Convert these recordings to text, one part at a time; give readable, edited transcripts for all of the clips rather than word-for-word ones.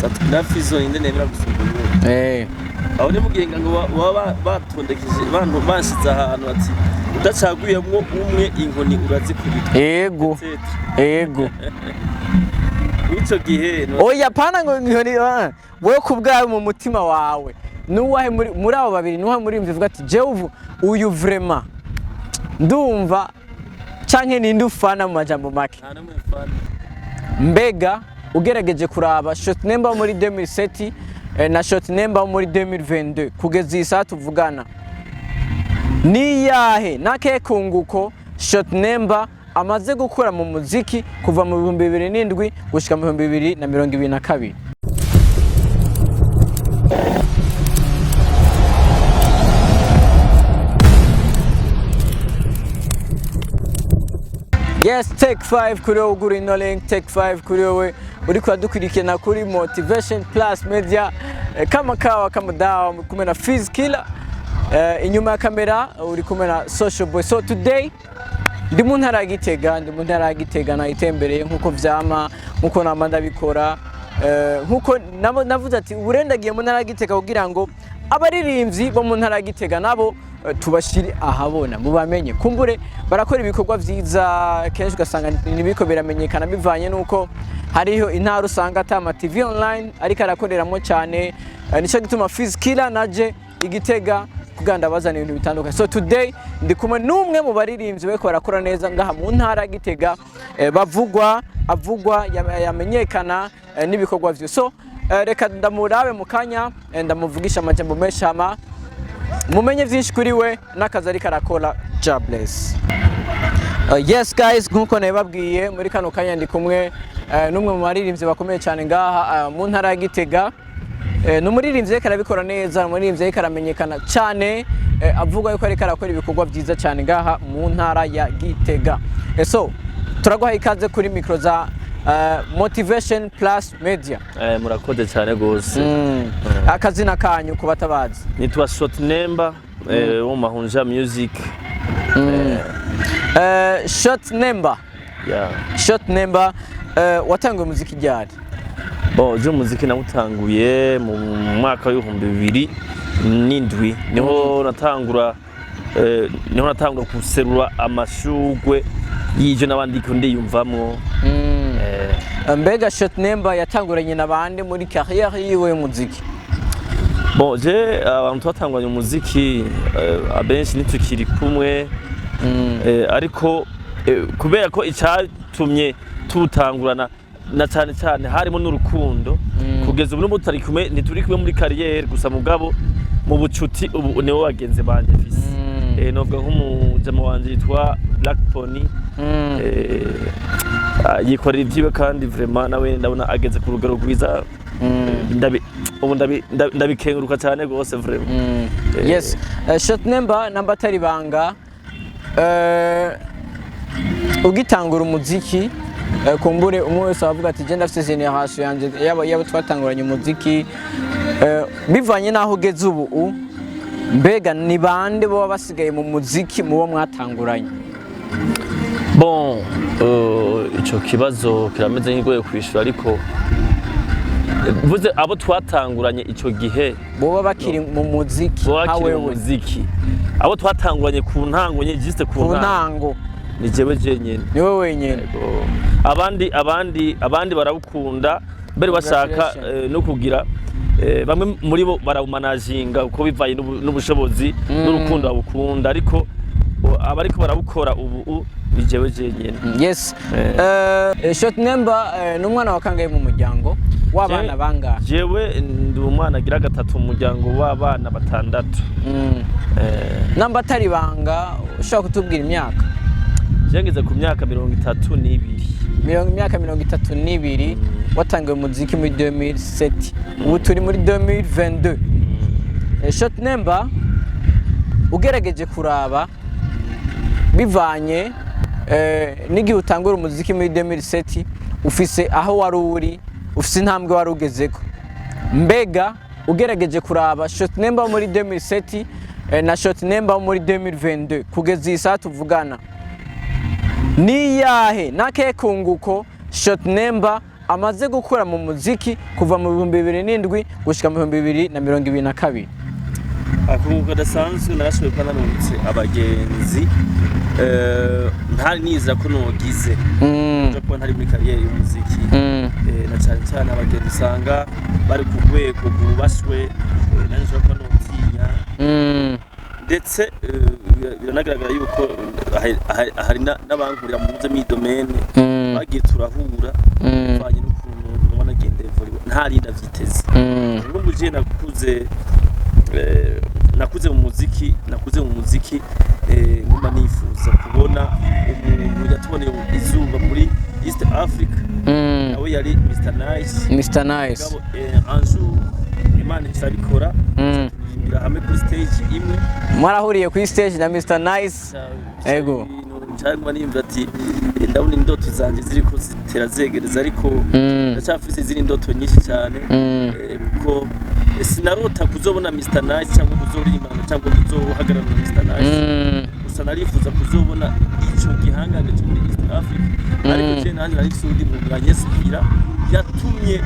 Sat-B na Fizzo, inde nemera gusumba uwundi? Aho ni mugenga ngo baba batondekeje bantu bashize ahantu ati udacaguyemwo umwe inkoni urazikubita. Etc. Mw'ico gihe Oya, pana ngo inkoni, wewe ku bwawe, mu mutima wawe, nuwahe muri abo babiri, nuwahe muri uvuga ati jewe ubu uyu vraiment ndumva, canke ninde ufana mu majambo make? Nta n'umwe mfana. Mbega ugerageje kuraba Short Number wo muri 2007 na Short Number wo muri 2022 kugeza iyi saha tuvugana, niyahe nakahe kunguko Short Number amaze gukora mu muziki kuva mu 2007 gushika mu 2022? Yes, take 5 kuri wowe ugura ino link, take 5 kuri wowe uriko uradukurikirana kuri Motivation Plus Media. Kama kawa kama dawa, muri kumwe na Fizz Killer. Inyuma ya kamera uri kumwe na Social Boy. So today ndi mu ntara ya Gitega, ndi mu ntara ya Gitega, nayitembereye nkuko vyama, nkuko nama ndabikora. Nkuko navuze ati uburendagiye mu ntara ya Gitega kugira ngo abaririmbyi bo mu ntara ya Gitega nabo tubashire ahabona, mubamenye. Kumbure barakora ibikorwa vyiza, kenshi ugasanga ntibiko biramenyekana bivanye nuko hariho intara usanga ata ama TV online ariko arakoreramo cyane. Nico gituma Fizz Killer naje igitega kugira ndabazana ibintu bitandukanye. So today ndi kumwe n'umwe mu baririmbyi bariko barakora neza ngaha mu ntara ya Gitega, bavugwa, avugwa, yamenyekana n'ibikorwa vyo. So reka ndamurabe mu kanya, ndamuvugisha amajambo menshi hama mumenye vyinshi kuri we n'akazi ariko arakora. Jah bless. Yes guys, nkuko nabibabwiye, muri kano kanya ndi kumwe n'umwe mu baririmbyi bakomeye cyane ngaha mu ntara ya Gitega. Ni umuririmbyi ariko arabikora neza, ni umuririmbyi ariko aramenyekana cyane, avuga yuko ariko arakora ibikorwa byiza cyane ngaha mu ntara ya Gitega. So turaguha ikaze kuri micro za Motivation Plus Media. Murakoze cyane gose. Akazina kanyu ku batabazi? Nitwa Short Number, wo mu Mahunja Music. Short Number. Yeah. Short Number, watanguye umuziki ryari? Bon, je umuziki nawutanguye mu mwaka w'2007, niho natangura, niho natangura guserura amashugwe y'ivyo n'abandi ko ndiyumvamwo. Mbega Short Number yatanguranye na bande muri carrière yiwe y'umuziki? Bon, je abantu twatanguranye umuziki, abenshi ntitukiri kumwe, ariko kubera ko icatumye tuwutangurana na cyane cyane harimo n'urukundo, kugeza ubu n'ubu tutari kumwe, ntituri kumwe muri carrière gusa, mugabo mu bucuti ubu nibo bagenzi banje mfise. Novuga nk'umujama wanje yitwa Black Pony, yikorera ivyiwe kandi vraiment nawe ndabona ageze ku rugero rwiza. Ubu ndabikenguruka cyane gose vraiment. Yes, Short Number, namba atari banga, ugitangura umuziki, kumbure umwe wese avuga ati je ndafise génération yanje yaba twatanguranye umuziki, bivanye n'aho ugeze ubu, mbega ni bande boba basigaye mu muziki mubo mwatanguranye? Bon, ico kibazo kirameze nk'igoye kwishura, ariko mvuze abo twatanguranye ico gihe boba bakiri mu muziki boba nka bakiri mu wewe? muziki, abo twatanguranye ku ntango nye, juste ku ku ntango, ntango, ni jewe jenyene. Ni wowe wenyene? Yego. Abandi barawukunda mbere bashaka Congratulations. no kugira, bamwe muri bo barawumanaginga uko bivaye n'ubushobozi n'urukundo babukunda, ariko abariko barawukora ubu ni jewe jenyene. Yes. Short Number, ni umwana wa kangahe mu muryango w'abana bangahe? Jewe ndi umwana agira gatatu mu muryango w'abana batandatu. Namba atari banga, ushobora kutubwira imyaka? Je ngeze ku myaka 32. Imyaka 32, watangiye umuziki muri 2007, ubu turi muri 2022. Short Number, ugerageje kuraba bivanye n'igihe utangura umuziki muri 2007, ufise aho wari uri, ufise intambwe wari ugezeko. Mbega ugerageje kuraba Short Number muri 2007 na Short Number muri 2022 kugeza iyi saha tuvugana, niyahe nakahe kunguko Short Number Amaze gukora mu muziki kuva mu 2007 gushika mu 2022. Akunguka kadasanzwe, narashoboye kuba narungutse abagenzi ntari nizera ko nogize nja kuba ntari muri carrière y'umuziki, na cyane cyane abagenzi usanga bari ku rwego rwubashwe, nanjye nshobora kuba notinya. Ndetse biranagaragara yuko hari n'abankurira mu muri domaine bagiye turahura bivanye n'ukuntu nubona nagenda évoluer, ntari ndavyiteze. N'ubu je nakuze mu muziki, nguma nifuza kubona umuntu yatuboneye izuba muri East Africa, nawe yari Mr Nice. Mr Nice. Mugabo un jour Imana irabikora, turirimbira hamwe kuri stage imwe. Mwarahuriye kuri stage na Mr Nice. Ego. Cyangwa nimba ati ndabona indoto zanjye ziriko zitera zegereza, ariko ndacyafise izindi ndoto nyinshi cyane, kuko sinarota kuzobona Mr Nice cyangwa kuzoririmbana cyangwa kuzohagarara na Mr Nice. Gusa narifuza kuzobona ico gihangange cyo muri East Africa, ariko je nanjye nari mfise uwundi muntu yanyesipira, yatumye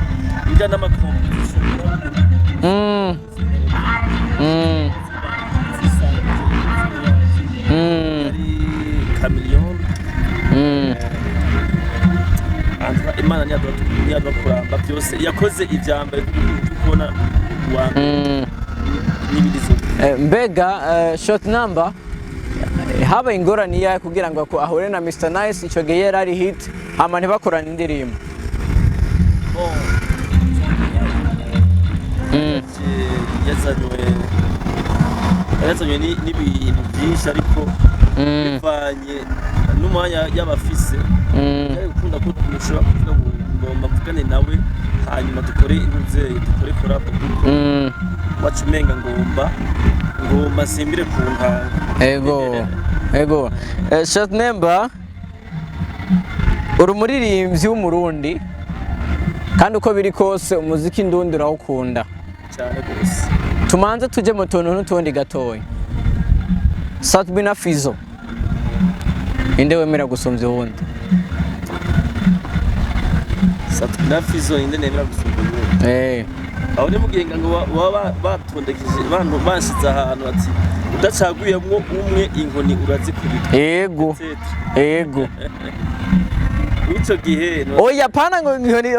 njya n'ama compétition. Yari Chameleone. Antoine, Imana ntiyaduha kuramba, byose yakoze ibya mbere kubona uwa mbere n'ibindi zo. Mbega Short Number, habaye ingorane iyahe kugira ngo ahure na Mr Nice? Ico gihe yari ari hit, hama ntibakorane indirimbo. Bon, yazanywe n'ibintu byinshi, ariko bivanye n'umwanya y'abafise, yari gukunda ko mushobora kuvuga ngo ngomba mvugane nawe, hanyuma dukore intuze, dukore collab, kuko wacu umenga ngomba simbire ku ntango. Ego. Short Number, uri umuririmbyi w'Umurundi, kandi uko biri kose umuziki ndundi urawukunda. Cyane rwose. Tumanze tuje mu tuntu n'utundi gatoya. Sat-B na Fizo, inde wemera gusumvya uwundi? Sat-B na Fizo, inde nemera gusumba uwundi? Aho ni mugenga ngo baba batondekeje bantu bashize ahantu ati udacaguyemwo umwe inkoni urazikubita. Etc. Ego. W'ico gihe no- Oya, pana ngo inkoni,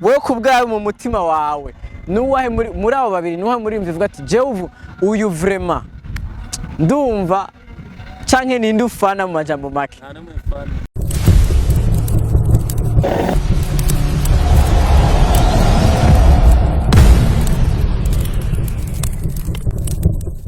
wewe ku bwawe, mu mutima wawe, nuwahe muri abo babiri, nuwahe muri uvuga ati jewe ubu uyu vraiment ndumva, canke ninde ufana mu majambo make? Nta n'umwe mfana.